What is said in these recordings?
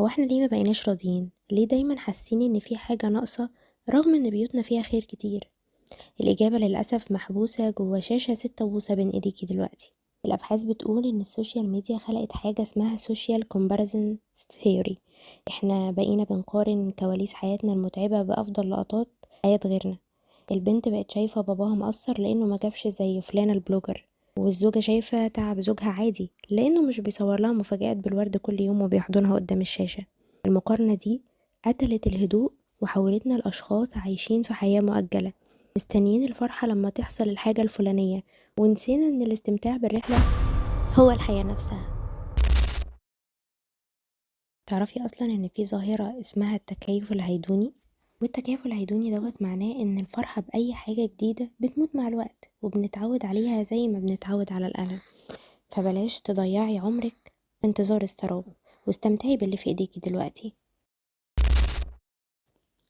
هو احنا ليه ما بقيناش راضيين؟ ليه دايما حاسين ان في حاجة ناقصة رغم ان بيوتنا فيها خير كتير؟ الإجابة للأسف محبوسة جوه شاشة 6 بوصة بين ايديكي دلوقتي. الأبحاث بتقول إن ال social media خلقت حاجة اسمها social comparison theory. احنا بقينا بنقارن كواليس حياتنا المتعبة بأفضل لقطات حياة غيرنا. البنت بقت شايفة باباها مقصر لأنه ما جابش زي فلانة ال blogger، والزوجة شايفة تعب زوجها عادي لأنه مش بيصور لها مفاجآت بالورد كل يوم وبيحضنها قدام الشاشة. المقارنة دي قتلت الهدوء وحولتنا لأشخاص عايشين في حياة مؤجلة، مستنيين الفرحة لما تحصل الحاجة الفلانية، ونسينا إن الاستمتاع بالرحلة هو الحياة نفسها. تعرفي أصلا إن في ظاهرة اسمها التكيف الهيدوني؟ والتكيف الهيدوني دوت معناه إن الفرحة بأي حاجة جديدة بتموت مع الوقت وبنتعود عليها زي ما بنتعود على الألم. فبلاش تضيعي عمرك في انتظار السراب، واستمتعي باللي في ايديكي دلوقتي.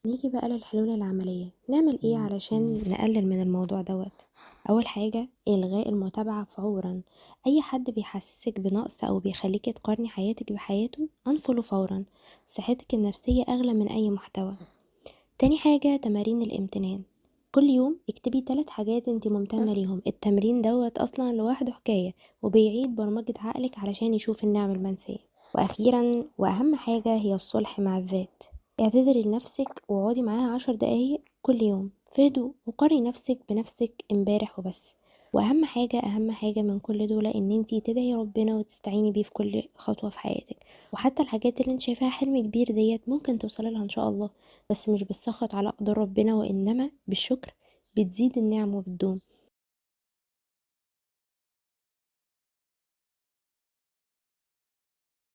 نيجي بقى للحلول العملية. نعمل ايه علشان نقلل من الموضوع دوت؟ اول حاجة الغاء المتابعة فورا. اي حد بيحسسك بنقص او بيخليكي تقارني حياتك بحياته unfollow فورا. صحتك النفسية اغلى من اي محتوى. تاني حاجة تمارين الامتنان. كل يوم اكتبي 3 حاجات انت ممتنة ليهم. التمرين دوت اصلا لوحده حكاية، وبيعيد برمجة عقلك علشان يشوف النعم المنسية. واخيرا واهم حاجة هي الصلح مع الذات. اعتذري لنفسك واقعدي معاها 10 دقايق كل يوم في هدوء، وقارني نفسك بنفسك امبارح وبس. واهم حاجة، اهم حاجة من كل دول ان انتي تدعي ربنا وتستعيني بيه في كل خطوة في حياتك. وحتى الحاجات اللي انت شايفاها حلم كبير ديت ممكن توصلي لها ان شاء الله، بس مش بالسخط على اقدار ربنا، وانما بالشكر بتزيد النعم وبتدوم.